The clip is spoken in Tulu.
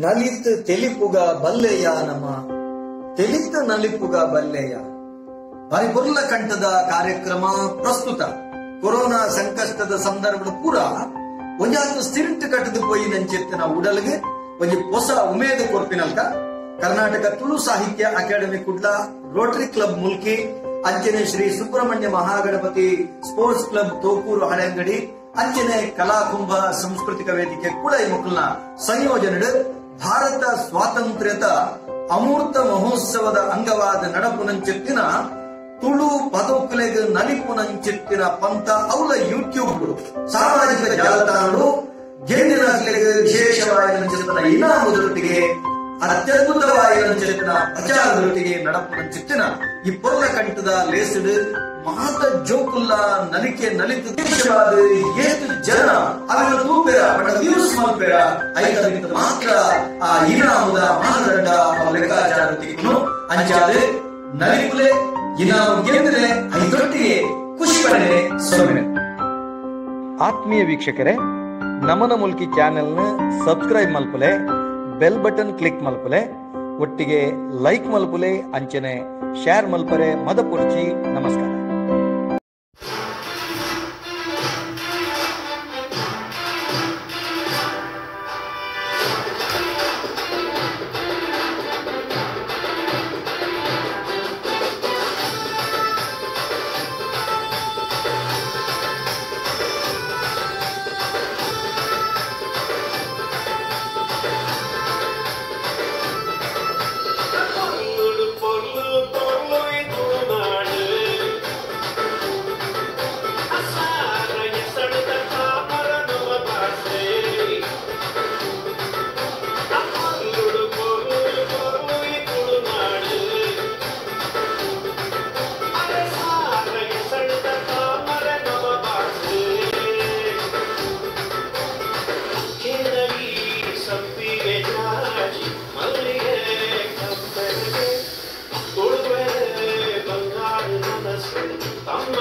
ನಲಿತ್ ತೆಲಿಪುಗ ಬಲ್ಲೆಯ ನಮ ತೆಲಿತ ನಲಿಪುಗ ಬಲ್ಲೆಯ ಬಾರಿ ಕಂಠದ ಕಾರ್ಯಕ್ರಮ ಪ್ರಸ್ತುತ ಕೊರೋನಾ ಸಂಕಷ್ಟದ ಸಂದರ್ಭದ ಪೂರ ಒಂಜಾತು ಸ್ಥಿರಂಟು ಕಟ್ಟದು ಪೋಯಿ ನಂಚೆತ್ತಿನ ಉಡಲ್ಗೆ ಒಂಜಿ ಹೊಸ ಉಮೇದು ಕೊರ್ಪಿನಲ್ಕ Karnataka Tulu Sahitya academy Kudla, rotary club Mulki, ಅಂಚನೆ ಶ್ರೀ ಸುಬ್ರಹ್ಮಣ್ಯ ಮಹಾಗಣಪತಿ ಸ್ಪೋರ್ಟ್ಸ್ ಕ್ಲಬ್ ತೋಕೂರು ಹಳೆಂಗಡಿ, ಅಂಚನೆ ಕಲಾಕುಂಭ ಸಾಂಸ್ಕೃತಿಕ ವೇದಿಕೆ ಕುಳೈ ಮುಕುಲ್ನ ಸಂಯೋಜನೆ ಭಾರತ ಸ್ವಾತಂತ್ರ್ಯದ ಅಮೂರ್ತ ಮಹೋತ್ಸವದ ಅಂಗವಾದ ನಡಪುನಂಚೆತ್ತಿನ ತುಳು ಪದೋಕ್ಲೆಗ್ ನಲಿಪುನಂಚೆತ್ತಿನ ಪಂಥ ಅವಲ ಯೂಟ್ಯೂಬ್ ಸಾಮಾಜಿಕ ಜಾಲತಾಣಗಳು ಗೆಂದಿನಕ್ಲೆಗ್ ವಿಶೇಷವಾದ ನಂಚೆತ್ತಿನ ಇನಾಮುದೊಟ್ಟಿಗೆ ಅತ್ಯದ್ಭುತವಾದ ನಂಚೆತ್ತಿನ ಪ್ರಚಾರದೊಟ್ಟಿಗೆ ನಡಪುನಂಚೆತ್ತಿನ ಈ ಪೊರ್ಲ ಕಂಠದ ಲೇಸಿಡು ಮಾತ ಜೋಕುಲ್ಲ ನಲಿಕೆ ನಲಿತು ದೇಶವಾದ ಏತು ಜನ ಅವರ ತೂಪೆರ ಬಟ್ ವ್ಯೂಸ್ ಮಲ್ಪೆರ ಐತ ಮಾತ್ರ ಆ ಇನಾಮುದ ಮಾನದಂಡ ಲೆಕ್ಕಾಚಾರ ತಿಕ್ಕುನು ಅಂಚಾದ ನಲಿಪುಲೆ ಇನಾಮು ಗೆಂದರೆ ಐತೊಟ್ಟಿಗೆ ಖುಷಿ ಪಡನೆ ಸೊನ್ನೆ. ಆತ್ಮೀಯ ವೀಕ್ಷಕರೇ, ನಮನ ಮುಲ್ಕಿ ಚಾನೆಲ್ನ ಸಬ್ಸ್ಕ್ರೈಬ್ ಮಲ್ಪುಲೆ, ಬೆಲ್ ಬಟನ್ ಕ್ಲಿಕ್ ಮಲ್ಪುಲೆ, ಒಟ್ಟಿಗೆ ಲೈಕ್ ಮಲ್ಪುಲೆ, ಅಂಚನೆ ಶೇರ್ ಮಲ್ಪರೆ ಮದಪುರ್ಚಿ. ನಮಸ್ಕಾರ. ತಮ್ಮ